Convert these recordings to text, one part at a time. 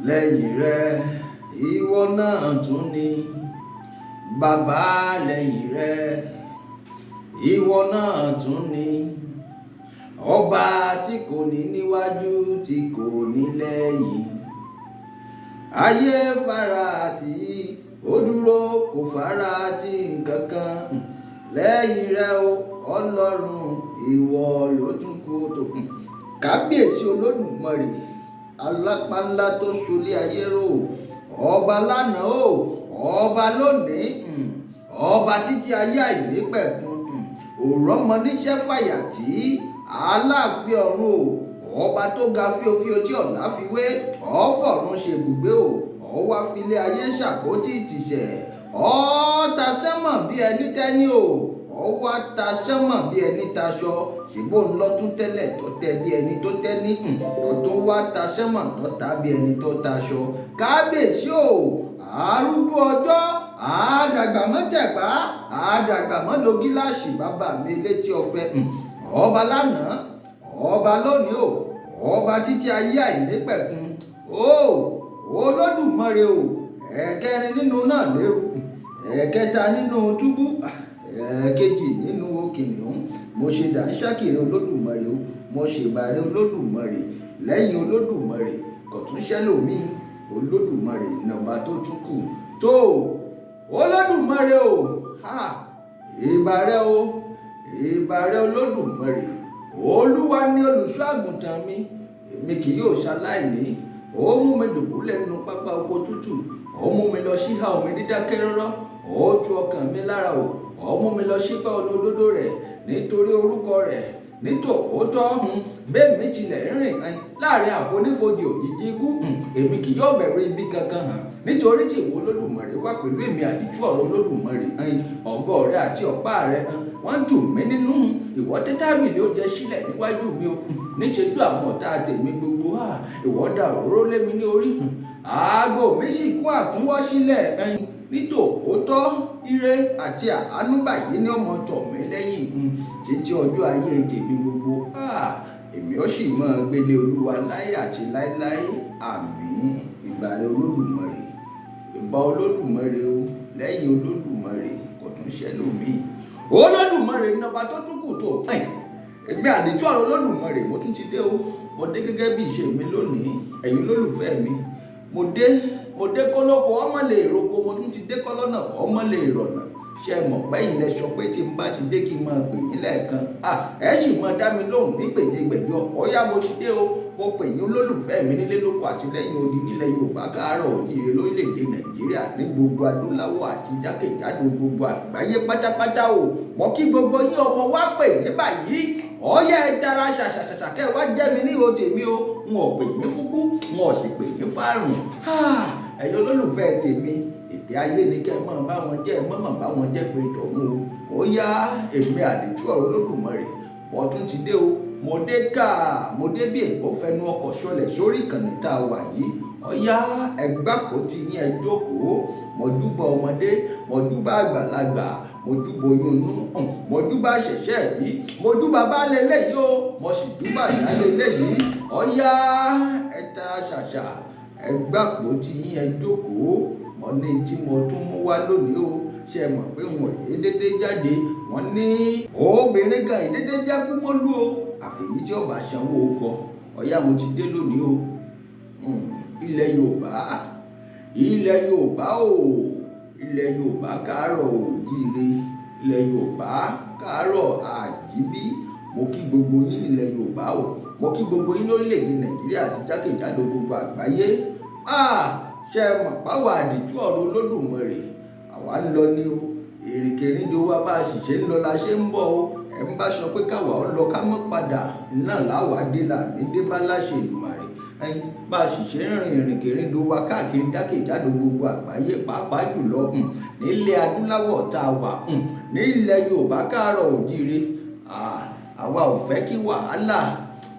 Lẹ́yìn rẹ, ìwọ náà tún ni. Bàbá, lẹ́yìn rẹ, ìwọ náà tún ni. Ọba tí kò ní níwájú, tí kò ní lẹ́yìn. Ayé fara tí ó dúró, kò fara tí nǹkankan. Lẹ́yìn rẹ o, Ọlọ́run, ìwọ ló tún kú tó. Kábíyèsí Olódùmarè, alápá ńlá tó ṣolé ayé rò, ọba lánàá o, ọba lónìí, ọba títí ayé àìnípẹ̀kun, òrọ́mọ níṣẹ́ fàyàtì, aláàfin ọ̀run o, ọba tó ga fíofío tí ọ̀la fi wé, ọ̀fọ̀run ṣèbùgbé o, ọwá filé ayé ṣàpótí ìtìsẹ̀, ọ̀ọ́ta sánmọ̀ bí ẹni tẹ́ni o, ọwá ta sánmọ̀ bí ẹni taṣọ, ṣèbó ń lọ́tún tẹ́lẹ̀ tó tẹ́ bí ẹni tó tẹ́ni, tó tún wá ta sánmọ̀ tó ta bí ẹni tó taṣọ. Kábíyèsí o, arúgbó ọjọ́, àdàgbà mọ́ tẹ̀pá, àdàgbà mọ́ lo gíláàsì, bàbá mi létí ọ̀fẹ́, ọba lánàá, ọba lónìí o, ọba títí ayé àìnípẹ̀kun o, Olódùmarè o, ẹ̀kẹrin nínú náà lérò, ẹ̀kẹta nínú túbú, ẹ̀ẹ̀kejì nínú kìnìún. Mo ṣe dàńṣákìrì Olódùmarè o, mo ṣe ìbàrẹ̀ Olódùmarè. Lẹ́yìn Olódùmarè kò tún ṣẹlòmíì, Olódùmarè nọba tó tún kù tó. Olódùmarè o, ha, ìbàrẹ̀ o, ìbàrẹ̀ Olódùmarè. Olúwa ni olùṣọ́ àgùntàn mi, èmi kì yóò ṣaláìní. Ó mú mi dùbúlẹ̀ nínú pápá oko tútù, ó mú mi lọ síhà omi dídákẹ́ rọ́rọ́, ó tu ọkàn mi lára o, ó mú mi lọ sípà olódodo rẹ̀ nítorí orúkọ rẹ̀. Nítòótọ́, bẹ́ẹ̀ mi tilẹ̀ ń rìn láàrin àfonífojì òjijì ikú, èmi kì yóò bẹ̀rù ibi kankan hàn, nítorí tí ìwọ Olódùmarè wà pẹ̀lú èmi. Àdìjú ọ̀rọ̀ Olódùmarè, ọ̀gọ́ rẹ àti ọ̀pá rẹ, wọ́n ń dùn mí nínú. Ìwọ tẹ́ tábìlì oúnjẹ sílẹ̀ níwájú mi o, níṣẹ́jú àwọn ọ̀tá tèmi gbogbo. Ìwọ dà òróró lé mi ní orí, aago mi sì kún àkúnwọ́ sílẹ̀. Nítòótọ́, ire àti àánú báyìí ní ọmọ tọ̀ mí lẹ́yìn títí ọjọ́ ayé tèmi gbogbo. Èmi ó sì máa gbélé Olúwa láé àti láéláé. Àmín. Ìbàrẹ̀ Olódùmarè, ìbà Olódùmarè o. Lẹ́yìn Olódùmarè kò tún ṣẹlòmíì. Olódùmarè nọba tó tún kù tó. Èmi àdìjú ọ̀rọ̀ Olódùmarè, mo tún ti dé o. Mo dé gẹ́gẹ́ bí ìṣe mi lónìí. Ẹ̀yin olólùfẹ́ mi, mo dé, mo dé kólókó ọmọ lè roko, mo tún ti dé kọ́lọ́nà ọmọ lè rọ̀nà. Ṣe mọ̀ pé ilẹ̀ sọ pé tí n bá ti dé kí n máa pè yín lẹ́ẹ̀kan, ẹ sì máa dá mi lóhùn ní gbèjégbèjọ. Ọ̀yá, mo ti dé o. Mo pè yín, olólùfẹ́ mi nílé lóko àti lẹ́yìn odi, nílẹ̀ Yorùbá káàárọ̀ oòjíire, lórílẹ̀‐èdè Nàìjíríà, ní gbogbo adúláwọ̀ àti jákèjádò gbogbo àgbáyé pátápátá o. Mo kí gbogbo yín. Ọmọ wa pè ní báyìí, ọ̀yá, ẹ tara ṣàṣàṣàṣà kẹ́ ẹ wá jẹ́ mi ní ihò tèmi o. N ò pè yín fúkú, n ò sì pè yín fárùn. Ẹ̀yin olólùfẹ́ tèmi, èdè ayé ni kẹ́ ẹ máa bá wọn jẹ́, ẹ má má bá wọn jẹ́ pé tọ̀hún o. Ó yá, èmi àdìjú ọ̀rọ̀ Olódùmarè, mo tún ti dé o. Mo dé ká, mo dé bí èkó fẹnu ọkọ̀ ṣọlẹ̀ sórí ìkànnì tá a wà yìí. Ọ̀yá, ẹgbàpò tí yín, ẹ jókòó. Mo júbà ọmọdé, mo júbà àgbàlagbà, mo júbà oyún inú, mo júbà ṣẹ̀ṣẹ̀ bí, mo júbà baálé eléyìí o, mo sì júbà ìyáálé eléyìí. Ọ̀yá, ẹ tara ṣàṣà, ẹgbàpò tí yín, ẹ jókòó. Mo ní tí mo tún mú wá lónìí o. Ṣe mọ̀ pé wọn èdèdè jáde, wọ́n ní obìnrin gan ìdédé jẹ́ kúmọ́lú o, àfẹ̀yí tí ọba sanwó kọ. Ọ̀yá, mo ti dé lónìí o. Ilẹ̀ Yorùbá, ilẹ̀ Yorùbá o, ilẹ̀ Yorùbá káàárọ̀ oòjíire, ilẹ̀ Yorùbá káàárọ̀ àjíbí. Mo kí gbogbo yín nílẹ̀ Yorùbá o, mo kí gbogbo yín lórílẹ̀‐èdè Nàìjíríà àti jákèjádò gbogbo àgbáyé. Ṣe mọ̀ páwọ̀ àdìjú ọ̀rọ̀ Olódùmarè, àwa ń lọ ní o. Èrìkèrindò wa, bá a sì ṣe ń lọ la ṣe ń bọ̀ o. Ẹ̀ ń bá sọ pé káwa ó lọ ká mọ́ padà náà láwàá dé là ní dé bá láṣẹ Èdùmàrè. Ẹyin, bá a sì ṣe ń rìn ìrìnkèrindò wa káàkiri jákèjádò gbogbo àgbáyé, pàápàá jùlọ nílẹ̀ adúláwọ̀ tá a wà, nílẹ̀ Yorùbá káàárọ̀ oòjíire, àwa ò fẹ́ kí wàhálà,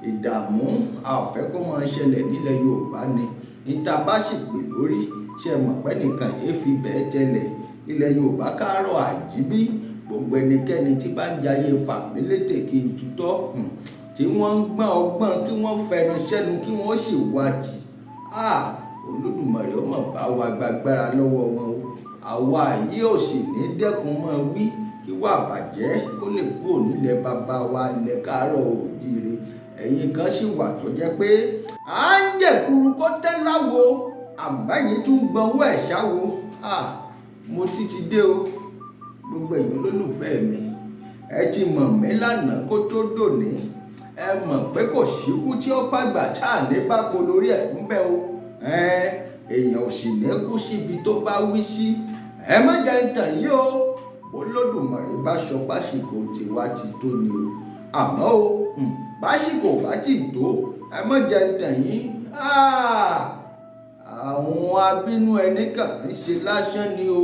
ìdààmú, a ò fẹ́ kó máa ṣẹlẹ̀ nílẹ̀ Yorùbá ni. Níta bá sì pè lórí, ṣe mọ̀ pé nìkan yéé fi bẹ́ẹ̀ tẹ́lẹ̀. Ilẹ̀ Yorùbá káàárọ̀ àjíbí, gbogbo ẹnikẹ́ni tí bá ń jayé fàmílétè kí n tutọ́, tí wọ́n ń gbọ́n ọgbọ́n kí wọ́n fẹnu sẹ́nu kí wọ́n sì wá tì. Olódùmarè ó mọ̀ bá wa gbàgbára lọ́wọ́ wọn o. Àwa yìí ò sì ní dẹ́kun mọ́ wí kí wà bàjẹ́ kó lè kúrò nílẹ̀ bàbá wa ilẹ̀ káàárọ̀ oòjíire. Ẹ̀yin kan sì wà tó jẹ́ pé à ń jẹ̀kuru kó tẹ́ láwo, àmọ́ ẹ̀yin tún gbọ́nwọ́ ẹ̀ ṣáwo. Mo ti dé o. Gbogbo ẹ̀yin olólùfẹ́ mi, ẹ ti mọ̀ mí lánàá kó tó dòní. Ẹ mọ̀ pé kò síkú tí ó pàgbà tá à ní bá po lórí ẹ̀ ń bẹ́ o. Èèyàn ò sì ní kú síbi tó bá wí sí. Ẹ má jẹ́ ń tàn yín o. Olódùmarè bá sọ pásìkò tiwa ti tó ni o. Àmọ́ o, básìkò bá ti tó, ẹ má jẹ́ ń tàn yín. Àwọn abínú ẹni kàn ń ṣe lásán ni o.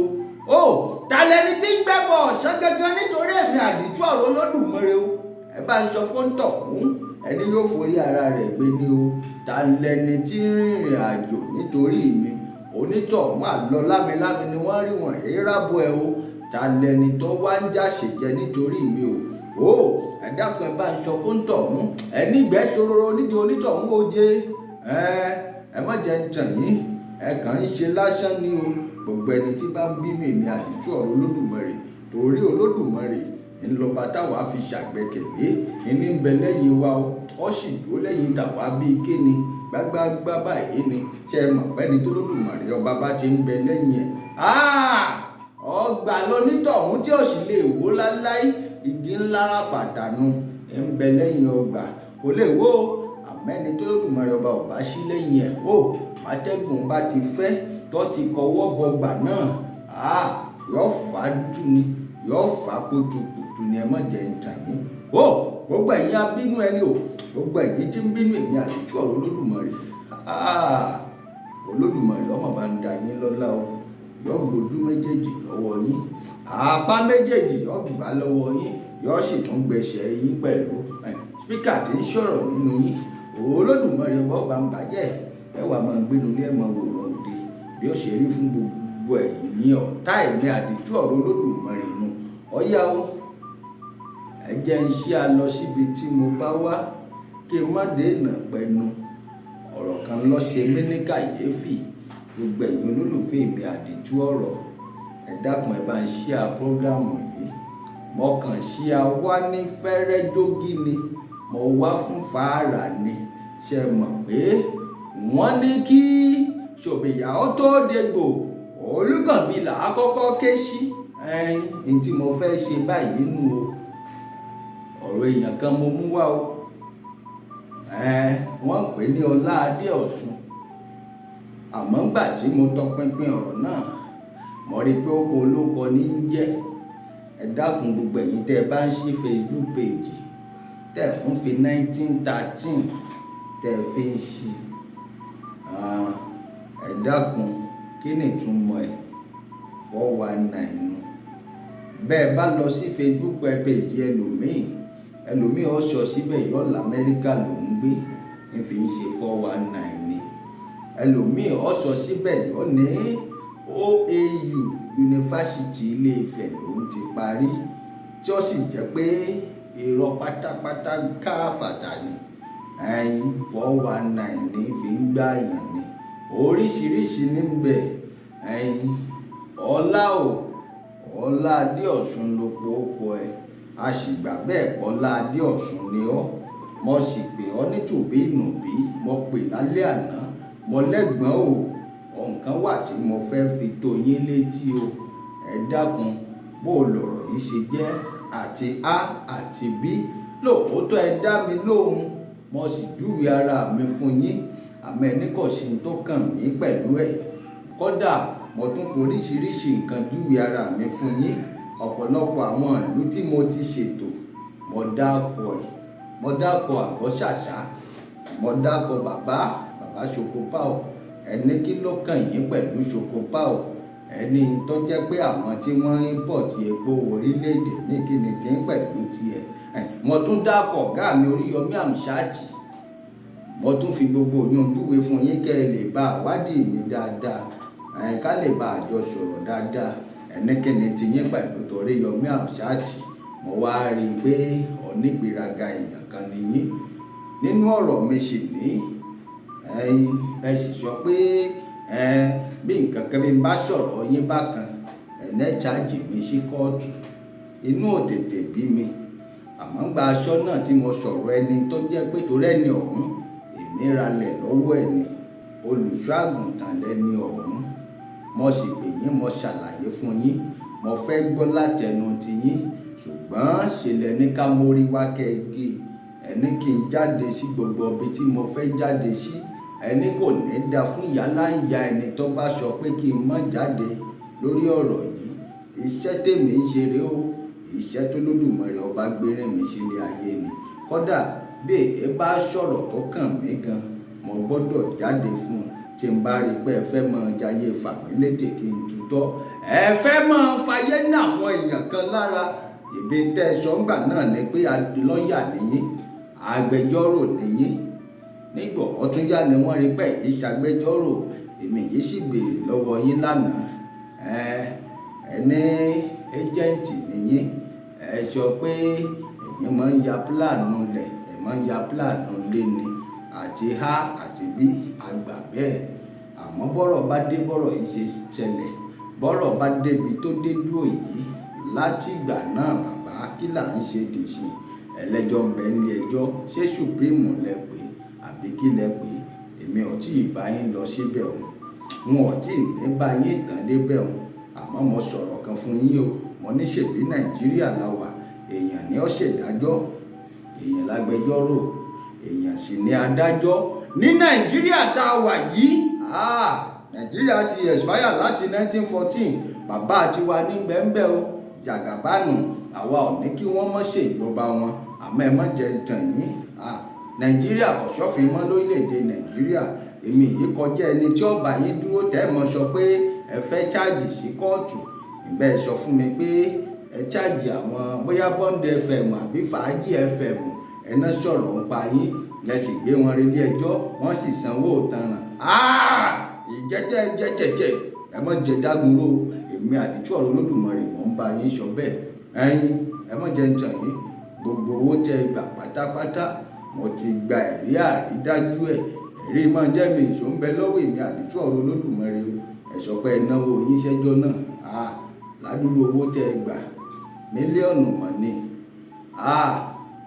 Ó ta lẹni tí ń gbẹ́bọ̀ ọ̀sán gangan nítorí èmi àdìtú ọ̀rọ̀ Olódùmarè o. Ẹ bá ń sọ fún tọ̀hún, ẹni yóò forí ara rẹ̀ gbé ni o. Ta lẹni tí ń rìnrìn àjò nítorí mi? Onítọ̀hún àlọ́ lámilámi ni wọ́n rí wọ̀n èéràbọ̀ ẹ o. Ta lẹni tó wá ń jáṣe jẹ nítorí mi o? Ó ẹ dákun, ẹ bá ń sọ fún tọ̀hún, ẹni ìgbẹ́ ṣòro nídìí onítọ̀hún ó jẹ. Ẹ má jẹ́ ń tàn yín, ẹ kàn ń ṣe lásán ni o. Gbogbo ẹni tí bá ń bínú èmi àdìtú ọ̀rọ̀ Olódùmarè, torí Olódùmarè ńlọba táwa fi ṣàgbẹ́kẹ̀lé, ìní ń bẹ lẹ́yìn wa o, ó sì dúró lẹ́yìn tàwa bíi kéni gbágbágbá báyìí ni. Ṣe é mọ̀ pẹ́ni tó Olódùmarè ọba bá ti ń bẹ lẹ́yìn ẹ̀, ọgbà lonítọ̀hún tí ó sì lè wó láláí. Igi ńlá pàdánù ń bẹ lẹ́yìn ọgbà, kò lè wó o. Àmẹ́ni tó Olódùmarè ọba ò bá sí lẹ́yìn ẹ̀, ó mátẹ́gùn bá ti fẹ́ tó ti kọwọ́ bọgbà náà, yóò fà á jù ni, yóò fà á kótópòtò ni. Ẹ má jẹ́ ń tàn yín o. Gbogbo ẹ̀yin abínú ẹni o, gbogbo ẹ̀yin tí ń bínú èmi àdìtú ọ̀rọ̀ Olódùmarè, Olódùmarè ọmọ bá ń da yín lọ́lá o. Yóò gbójú méjèèjì lọ́wọ́ yín, apá méjèèjì yóò gbà lọ́wọ́ yín, yóò sì tún gbẹ̀ṣẹ̀ yín pẹ̀lú. Speaker tí ń sọ̀rọ̀ nínú yín, Olódùmarè ọba ọba ń bàjẹ́. Ẹ wà máa gbénu ilé, ẹ̀ máa wòran òde bí ó ṣe rí fún gbogbo ẹ̀yin ọ̀tá ẹ̀mí àdìtú ọ̀rọ̀ Olódùmarè nu. Ọ̀yá o, ẹ jẹ́ ń ṣí a lọ síbi tí mo bá wá kí n má dènà pẹnu. Ọ̀rọ̀ kan ló ṣe mí ní kàyéfì. Gbogbo ẹ̀yin olólùfẹ́ mi àdìtú ọ̀rọ̀, ẹ dákun, ẹ bá ń share program yìí. Mo kàn ṣí a wá ní fẹ́rẹ́ jógí ni, mo wá fún fàárà ni. Ṣe mọ̀ pé wọ́n ní kí ṣòbìyà ó tó dégbò, Olúkànbí là á kọ́kọ́ ké sí. Ẹyin tí mo fẹ́ ṣe báyìí nù o, ọ̀rọ̀ èèyàn kan mo mú wá o. Wọ́n pè ní Ọlá Adéọ̀sùn. Àmọ́ ńgbà tí mo tọpinpin ọ̀rọ̀ náà, mo rí i pé ó kọ olóko ní í jẹ́. Ẹ dákun, gbogbo ẹ̀yin tẹ́ ẹ bá ń ṣí Facebook page, tẹ́ ẹ ń fi 1913 tẹ́ ẹ fi ń ṣí, ẹ dákun, kí ni ìtumọ̀ ẹ̀? 419 nu. Bẹ́ẹ̀ bá lọ sí Facebook page ẹlòmíì, ẹlòmíì ó sọ síbẹ̀ yọ l'Amẹ́ríkà ló ń gbé, ń fi ń ṣe 419 ni. Ẹlòmíì ó sọ síbẹ̀ yọ ní OAU Yunifásitì Ilé-Ifẹ̀ ló ń ti parí, tí ó sì jẹ́ pé irọ́ pátápátá káfàtà ni. Ẹyin 419 ní fi ń gbààyàn ni. Oríṣiríṣi níbẹ̀. Ẹyin Ọlá o, Ọlá Adéọ̀sùn ló po ókọ ẹ, a sì gbà bẹ́ẹ̀ pọ́lá Adéọ̀sùn ni ọ́. Mo sì pè ọ́ ní tùbí ìnùbí. Mo pè lálẹ́ àná, mo lẹ́gbọ̀n o, nǹkan wà tí mo fẹ́ fi tó yín létí o. Ẹ dákun, bó lọ̀rọ̀ yìí ṣe jẹ́ àti A àti B lóòótọ́, ẹ dá mi lóhùn. Mo sì júwe ara mi fún yín, àmọ́ ẹni kò sí tó kàn mí pẹ̀lú ẹ̀. Kódà mo tún foríṣiríṣi nǹkan júwe ara mi fún yín. Ọ̀pọ̀lọpọ̀ àwọn ìlú tí mo ti ṣètò, mo dákọ̀ ẹ̀, mo dákọ̀ Àgọ́ Ṣàṣà, mo dákọ̀ bàbá bàbá Ṣokopáò. Ẹni kí ló kàn yín pẹ̀lú Ṣokopáò? Ẹni tó jẹ́ pé àwọn tí wọ́n import epo orílẹ̀-èdè ní kíni tí ń pẹ̀lú tiẹ̀. Mo tún dákọ̀ ọ̀gá mi Oríyọmí Àmṣáàtì. Mo tún fi gbogbo òyìn júwe fún yín kẹ́ ẹ lè bá àwádìí mi dáadáa, ká lè bá àjọ sọ̀rọ̀ dáadáa. Ẹnikẹ́ni ti yín pẹ̀lú toríyọmí Àmṣáàtì? Mo wá rí i pé onígbéraga èèyàn kan ni yín. Nínú ọ̀rọ̀ mi sì ní ẹ̀yin ẹ sì sọ pé Bí nǹkan kan bí n bá sọ̀rọ̀ yín bákan, ẹ̀nẹ́ charge mi sí kóòtù. Inú ò tètè bí mi. Àmọ́ gba aṣọ náà tí mo sọ̀rọ̀ ẹni tó jẹ́ pé torí ẹni ọ̀hún, èmi ralẹ̀ lọ́wọ́ ẹ̀ ni. Olùṣọ́ àgùntàn lẹni ọ̀hún. Mo sì pè yín, mo ṣàlàyé fún yín. Mo fẹ́ gbọ́ láti ẹnu ti yín. Ṣùgbọ́n ṣe lẹ ní ká mórí wá kẹ́ gé. Ẹ ní kí n jáde sí gbogbo ibi tí mo fẹ́ jáde sí. Ẹ ní kò ní da fún ìyá láńyà ẹni tó bá sọ pé kí n má jáde lórí ọ̀rọ̀ yìí. Iṣẹ́ tèmi ń ṣe rè o. Iṣẹ́ tó Olódùmarè ọba gbé rán mi sílé ayé ni. Kódà bí ẹ bá sọ̀rọ̀ tó kàn mí gan, mo gbọdọ̀ jáde fún un. Tí n bá rí pé ẹ fẹ́ mọ jayé fàmílétè kí n tutọ́. Ẹ fẹ́ mọ fayé ní àwọn èèyàn kan lára. Ìbí tẹ́ ẹ sọ ńgbà náà ni pé lọ́yà ni yín, agbẹjọ́rò ni yín. Nígbà ọ̀tún yá ni wọ́n rí pé ẹ̀yin ṣagbẹjọ́rò. Èmi yìí sì béèrè lọ́wọ́ yín lánàá. Ẹ ní agent ni yín. Ẹ sọ pé ẹ̀yin máa ń ya pílànù lẹ̀, ẹ máa ń ya pílànù lé ni. Àti A àti B, a gbà bẹ́ẹ̀. Àmọ́ bọ́rọ̀ bá dé bọ́rọ̀ yìí ṣe ṣẹlẹ̀. Bọ́rọ̀ bá dé ibi tó dé dúró yìí. Láti ìgbà náà bàbá kí là ń ṣe dìsìn. Ẹlẹ́jọ́ ń bẹ nílé ẹjọ́. Ṣé Supreme lẹ pè àbí kí lẹ pè? Èmi ò tí ì bá yín lọ síbẹ̀ o. N ò tí ì ní bá yín tán dé bẹ̀ o. Àmọ́ mo sọ̀rọ̀ kan fún yín o. Mo ní ṣèbí Nàìjíríà la wà. Èèyàn ni ó ṣèdájọ́. Èèyàn lágbẹjọ́rò. Èèyàn sì ni adájọ́. Ní Nàìjíríà tá a wà yìí, Nàìjíríà ti expire láti 1914. Bàbá tiwa ní bẹ́ńbẹ́ o. Jàgàbánù. Àwa ò ní kí wọ́n má ṣe ìjọba wọn. Àmọ́ ẹ má jẹ ntàn yín. Nàìjíríà kò sọ́fin mọ́ lórílẹ̀-èdè Nàìjíríà. Èmi yìí kọjá ẹni tí ó bá yín dúró tẹ́ mọ sọ pé ẹ fẹ́ charge sí kóòtù. Ìbẹ́ ẹ sọ fún mi pé ẹ charge àwọn bóyá Bond FM àbí Fàájì FM. Ẹ ná sọ̀rọ̀ ń pa yín. Lẹ sì gbé wọn relé ẹjọ́, wọ́n sì sanwó ìtanràn. Ìjẹ́jẹ́ jẹ́jẹ́jẹ́. Ẹ má jẹ dágunró. Èmi àdìtú ọ̀rọ̀ Olódùmarè mò ń bá yín sọ bẹ́ẹ̀. Ẹ̀yin, ẹ má jẹ ntàn yín. Gbogbo owó tẹ gbà pátápátá, mo ti gba ẹ̀rí àrídájú ẹ̀. Ẹ̀rí máa jẹ́ mi ìṣó ń bẹ lọ́wọ́ èmi àdìtú ọ̀rọ̀ Olódùmarè o. Ẹ sọ pé ẹ náwó yín ṣẹ́jọ́ náà. Ládùúrú owó tẹ gbà, mílíọ̀nù mọ̀ ni.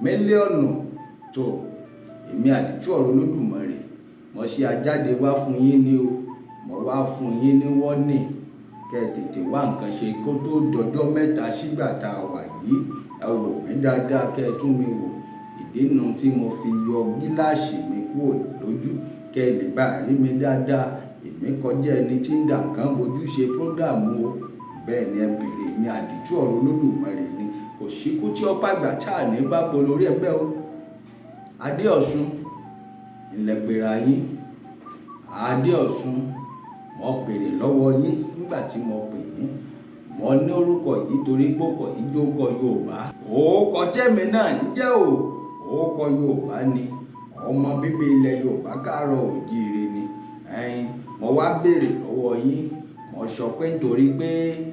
Mílíọ̀nù tó. Èmi àdìtú ọ̀rọ̀ Olódùmarè. Mo ṣe ajáde wá fún yín ni o. Mo wá fún yín ní warning. Kẹ́ tètè wá nǹkan ṣe kó tó dọjọ́ mẹ́ta sígbà tá a wà yìí. Ẹ wò mí dáadáa kẹ́ ẹ tún mi wò. Ìdí nu tí mo fi yọ gíláàsì mi kúrò lójú. Kẹ́ lè bá rí mi dáadáa. Èmi kọjá ẹni tí ń dà nǹkan bojú ṣe program o. Bẹ́ẹ̀ ni ẹ bèrè èmi àdìtú ọ̀rọ̀ Olódùmarè ni. Kò sí kú tí ó pàgbà táà ní bá po lórí ẹgbẹ́ o. Adéọ̀sùn, ilẹ̀ pera yín. Adéọ̀sùn, mo bèrè lọ́wọ́ yín nígbà tí mo pè yín. Mo ní orúkọ yìí torí pé ọkọ̀ yìí jókòó Yorùbá. Orúkọ tẹ́mi náà ń jẹ́ o. Orúkọ Yorùbá ni. Ọmọ bíbí ilẹ̀ Yorùbá káàárọ̀ òjíire ni. Ẹ̀yin, mo wá bèrè lọ́wọ́ yín. Mo sọ pé nítorí pé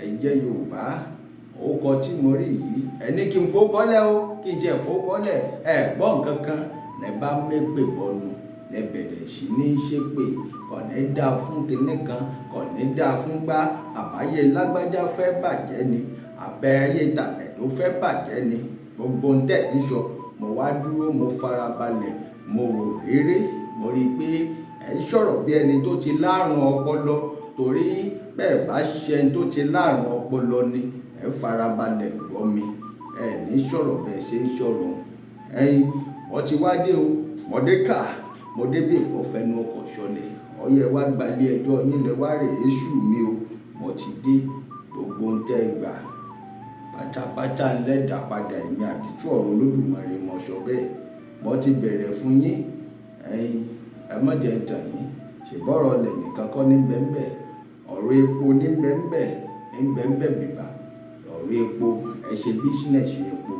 ẹ jẹ́ Yorùbá, orúkọ tí mo rí yìí, ẹ ní kí n fowókọ́lẹ̀ o, kí n jẹ́ fowókọ́lẹ̀. Ẹ gbọ́ nǹkan kan, lẹ bá mépè bọnu, lẹ bẹ̀rẹ̀ sí ní ṣépè. Kò ní dá fún kinní kan, kò ní dá fún gbá. Àbáyé lágbájá fẹ́ bàjẹ́ ni. Àbẹ́ ayé tàmẹ̀dò fẹ́ bàjẹ́ ni. Gbogbo ohun tẹ̀ ń sọ, mo wá dúró, mo farabalẹ̀, mo wò réré. Mo rí pé ẹ ń sọ̀rọ̀ bí ẹni tó ti láàrùn ọpọlọ. Torí bẹ́ẹ̀ bá ṣe ẹni tó ti láàrùn ọpọlọ ni, ẹ farabalẹ̀ gbọ́ mi. Ẹ ní sọ̀rọ̀ bẹ́ẹ̀ ṣe ń sọ̀rọ̀. Ẹ̀yin, mo ti wá dé o. Mo dé ká, mo dé bí ìbọn fẹnu ọkọ̀ ṣọlẹ̀. Ọyẹ wá gba ilé ẹjọ́ yín lẹ wá rè éṣù mi o. Mo ti dé. Gbogbo ohun tẹ gbà pátápátá lẹ́dà padà. Èmi àdìtú ọ̀rọ̀ Olódùmarè mo sọ bẹ́ẹ̀. Mo ti bẹ̀rẹ̀ fún yín. Ẹ̀yin, ẹ má jẹ ntàn yín. Ṣèbọ̀rọ̀ lẹ̀ nìkan kọ́ ní bẹ́ńbẹ́. Ọ̀rọ̀ epo ní bẹ́ńbẹ́, ní bẹ́ńbẹ́ bìbà. Ọ̀rọ̀ epo, ẹ ṣe business epo.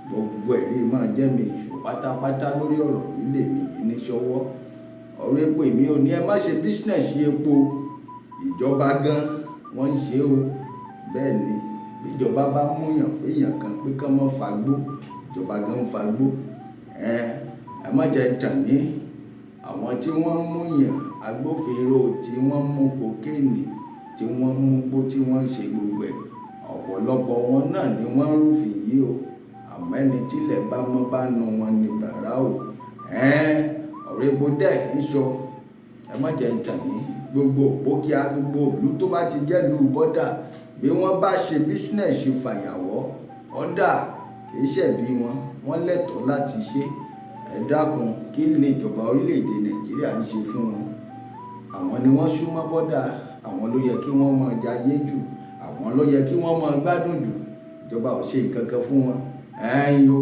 Gbogbo ẹ̀rí máa jẹ́ mi ìṣó pátápátá lórí ọ̀rọ̀ yìí lèmi yìí ní ṣọwọ́. Ọ̀rọ̀ epo èmi ò ní ẹ má ṣe business epo. Ìjọba gan wọ́n ń ṣe o. Bẹ́ẹ̀ ni, bí ìjọba bá mú yàn fún èèyàn kan pé kí wọ́n má fagbó, ìjọba gan ń fagbó. Ẹ má jẹ ntàn yín. Àwọn tí wọ́n ń mú yàn, Agbófinró tí wọ́n mú kokéènì, tí wọ́n mú gbó, tí wọ́n ń ṣe gbogbo ẹ̀, ọ̀pọ̀lọpọ̀ wọn náà ni wọ́n ń rúfin yìí o. Àmọ́ ẹni tílẹ̀ bá mọ́ bá nu wọn ní bàrá o. Ọ̀rọ̀ epo tẹ̀ ń sọ, ẹ má jẹ́ ń tàn yín. Gbogbo òpókíà, gbogbo ìlú tó bá ti jẹ́ ìlú bọ́dà, bí wọ́n bá ṣe bísínẹ̀sì fàyàwọ́, ọ̀dà kì í ṣẹ̀bi wọn, wọ́n lẹ́tọ̀ọ́ láti ṣe. Ẹ dákun, kí ni ìjọba orílẹ̀-èdè Nàìjíríà ń ṣe fún wọn? Àwọn ni wọ́n súnmọ́ bọ́dà, àwọn ló yẹ kí wọ́n máa jayé jù, àwọn ló yẹ kí wọ́n máa gbádùn jù. Ìjọba ò ṣe nǹkan kan fún wọn. Ẹ̀yin o,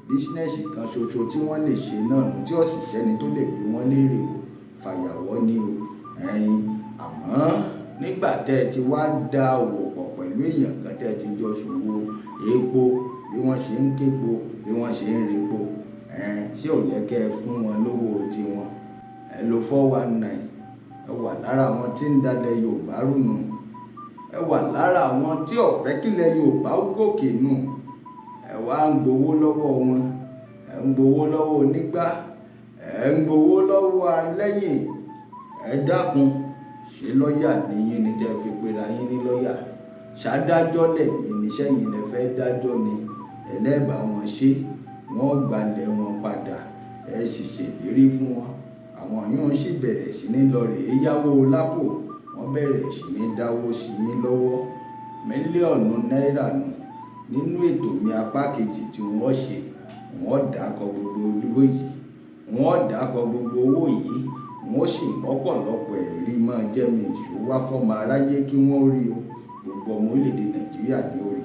bísínẹ̀sì kan ṣoṣo tí wọ́n lè ṣe náà nù tí òṣìṣẹ́ ni tó lè bí wọ́n léèrè o, fàyàwọ́ ni o. Ẹ̀yin, àmọ́ nígbà tẹ́ ẹ ti wá da òwò pọ̀ pẹ̀lú èèyàn kan tẹ́ ẹ ti jọ ṣòwò epo, bí wọ́n ṣe ń képo, bí wọ́n ṣe ń repo, ṣé ò yẹ kí ẹ fún wọn lówó tiwọn? Ẹ lo 419, ẹ wà lára àwọn tí ń dalẹ̀ Yorùbá rú nù. Ẹ wà lára àwọn tí ò fẹ́ kílẹ̀ Yorùbá ó gòkè nù. Ẹ wá ń gbowó lọ́wọ́ wọn, ẹ ń gbowó lọ́wọ́ onígbá, ẹ ń gbowó lọ́wọ́ alẹ́yìn. Ẹ dákun, ṣé lọ́yà ni yín ni tẹ́ fi pera yín ní lọ́yà? Ṣádájọ́ lẹ̀yin ni, sẹ́yìn lẹ fẹ́ dájọ́ ni? Ẹlẹ́bàá wọn ṣe, wọ́n gbalẹ̀ wọn padà, ẹ sì ṣèlérí fún wọn. Àwọn yóò sì bẹ̀rẹ̀ sí ní lọ rèé yáwó lápò, wọ́n bẹ̀rẹ̀ sí ní dáwó sí yín lọ́wọ́. Mílíọ̀nù náírà nù. Nínú ètò mi apá kejì tí wọ́n ṣe, wọ́n dàkọ gbogbo owó yìí, wọ́n dàkọ gbogbo owó yìí, wọ́n sì mọ́pọ̀lọpọ̀ ẹ̀rí máa jẹ́ mi ìṣó wá fọ́mọ aráyé kí wọ́n rí o. Gbogbo ọmọ orílẹ̀-èdè Nàìjíríà ni ó rí.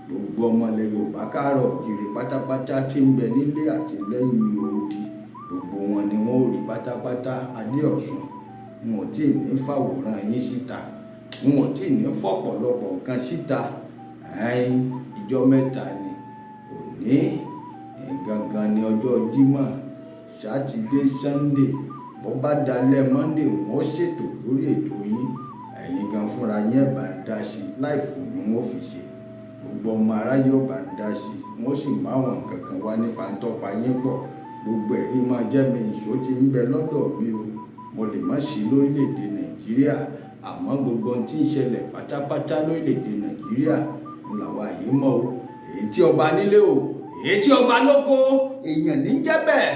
Gbogbo ọmọ ilẹ̀ Yorùbá káàárọ̀ òjìrè pátápátá tí ń bẹ nílé àti lẹ́yìn odi, gbogbo wọn ni wọ́n ó rí pátápátá. Adéọ̀sùn, n ò tí ì ní fàwòrán yín síta, n ò tí ì ní fọ̀pọ̀lọpọ̀ nǹkan síta. Ẹ̀yin, ìjọ mẹ́ta ni òní, gangan ni ọjọ́ Jímọ̀, Sátidé, Sunday. Bó bá dalẹ̀ Monday, wọ́n ṣètò lórí ètò yín. Ẹ̀yin gan fúnra yín ẹ̀ bá ń dá sí, láì fún ni wọ́n fi ṣe. Gbogbo ọmọ aráyé ò bá ń dá sí, wọ́n sì máa wọn nǹkan kan wá nípa ń tọ́pa yín pọ̀. Gbogbo ẹ̀rí máa jẹ́ mi ìṣó tí ń bẹ lọ́dọ̀ mi o. Mo lè má sí lórílẹ̀-èdè Nàìjíríà, àmọ́ gbogbo ohun tí ń ṣẹlẹ̀ pátápátá lórílẹ̀-èdè Nàìjíríà ń làwa yìí mọ̀ o. Èyí tí ọba nílé o, èyí tí ọba lóko, èèyàn ní jẹ́ bẹ́ẹ̀.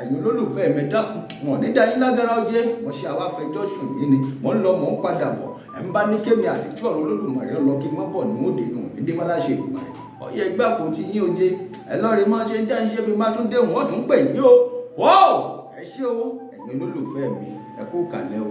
Ẹ̀yin olólùfẹ́ mi, dákun, wọn ò ní dá yín lágara ọjẹ́. Wọ́n ṣe àwa fẹjọ́ sùn yín ni. Mò ń lọ, mò ń padà bọ̀. Ẹ̀ ń bá ní kémi àdìtú ọ̀rọ̀ Olódùmarè lọ kí n má bọ̀ ní òde nù ní Démọ́lá ṣe Èdùmàrè. Ọ̀yẹ́ ìgbà kò ti yín oje. Ẹ lọ́ọ̀rẹ́ máa ṣe jẹ́ iṣẹ́ mi máa tún dé, wọ́n tún pè yín o. Wọ́ọ̀, ẹ ṣé o, ẹ̀yin olólùfẹ́ mi, ẹ kú kàlẹ́ o.